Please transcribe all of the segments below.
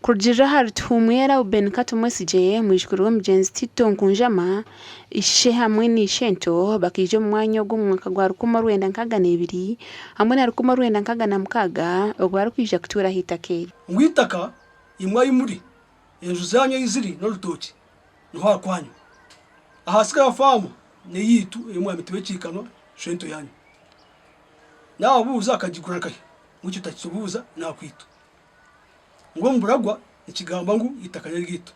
Kurugiirira ahari Tuhumwera Reuben Katumwesigye, mwijukuru w'omugyenzi Tito Nkunjama, ishe hamwe na ishento bakaija omu mwanya ogu omu mwaka gwa 1962 hamwe na 1966 obwo barikwija kutuura aha itaka eri. Ngu eitaka imwe ahi muri, enju zaanyu ahi ziri n'orutookye niho ahakwanyu. Ahasigara faamu n'eyaitu ey'omwami Tibekiikanwa shwento yaanyu. Naababuuza akagigura nkahi? Ngu ekyo otakitubuuza n'ahakwaitu. Ngu omu buragwa nikigambwa ngu eitaka n'eryaitu.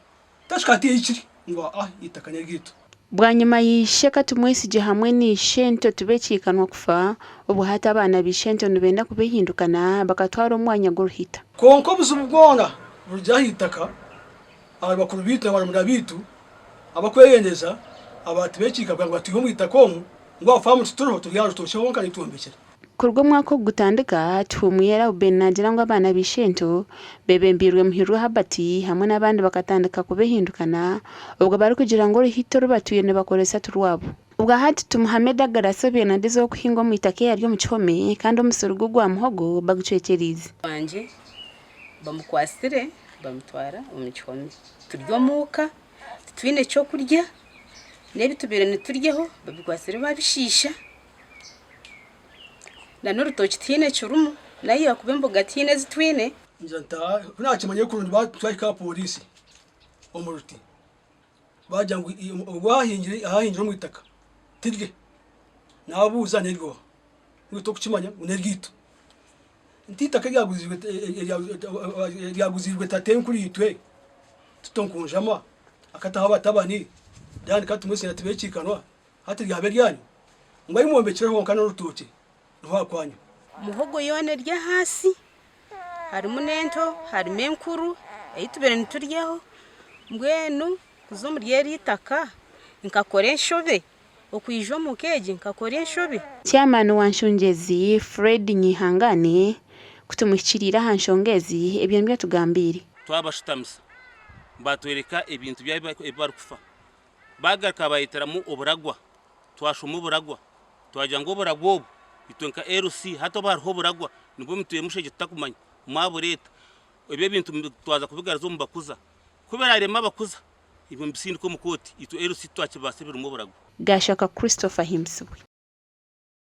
Tashika hati ei kiri ngu aa eitaka n'eryaitu. Bwanyima ya Ishe Katumwesigye hamwe na Ishento Tibekiikanwa kufa, obwo hati abaana ba Ishento nibenda kubehindukana bakatwara omwanya gw'oruhita. Kwonka obuzibu bwona burugire aha itaka ahari bakuru baitu na barumuna baitu abakweyendeza aba Tibekiika kugira ngu batwihe omu itaka omu ngu aha faamu tituriho turi aha rutookye honka nitwombekyera. Kuruga omwaka ogu gutandika, Tuhumwera Reuben naagira ngu abaana ba Ishento beebembeirwe Muhirwa Herbert hamwe n'abandi bakatandika kubehindukana obwo barikugira ngu oruhita oru batwire nibakoresa ti rwabo. Obwa hati Tumuhame Douglas obaire naagyezaho kuhinga omu itaka eyari omu kihome kandi omusiri gwe ogwa muhogo bagucwekyereize. Wangye bamukwatsire bamutwara omu kihome. Turi omuka titwine kyokurya n'ebi tubaire nituryaho babikwatsire babishiisha. N'orutookye tihaine ekirimu nahi ahakuba emboga tihaine ezi twine. Ngira nti aa ku naakimanyire kurungi twahika aha pooriisi omu ruti baagira ngu ogu ahahingire ahahingire omu itaka tirye naabuuza n'ery'oha ngu tokukimanya ngu n'eryaitu nti eitaka eryaguziibwe tatenkuriitwe Tito Nkunjama akataho abatabani Dan Katumwesine na Tibekiikanwa Hati ryaba eryanyu, ngu ahi mwombekire honka n'orutookye niho ahakwanyu. Muhogo yoona eri ahansi, harimu n'ento, harimu enkuru ei tubaire nituryaho, mbwenu kuza omuri eri itaka nkakora enshobe, okwija omu ka egi nkakora enshobe. Chairman wa Nshungyezi, Fred Nyihangane, ku tumuhikiriire aha nshonga ezi, ebyo nibyo atugambiire. Twabashutamisa batworeka ebintu byabo ebi barikufa. Baagaruka baayeteramu oburagwa, twashoma oburagwa, twagira ngu oburagwa obu itwe nka LC hati obu hariho oburagwa nibwo emitwe y'emushegye tutakumanya mwabureeta. Ebi ebintu twaza kubigaruza omu bakuza. Ku biraareme abakuza, ebyo mubisindike omu kooti itwe LC titwakibaasa ebirimu oburagwa. Gashaka Christopher Ahimbisibwe.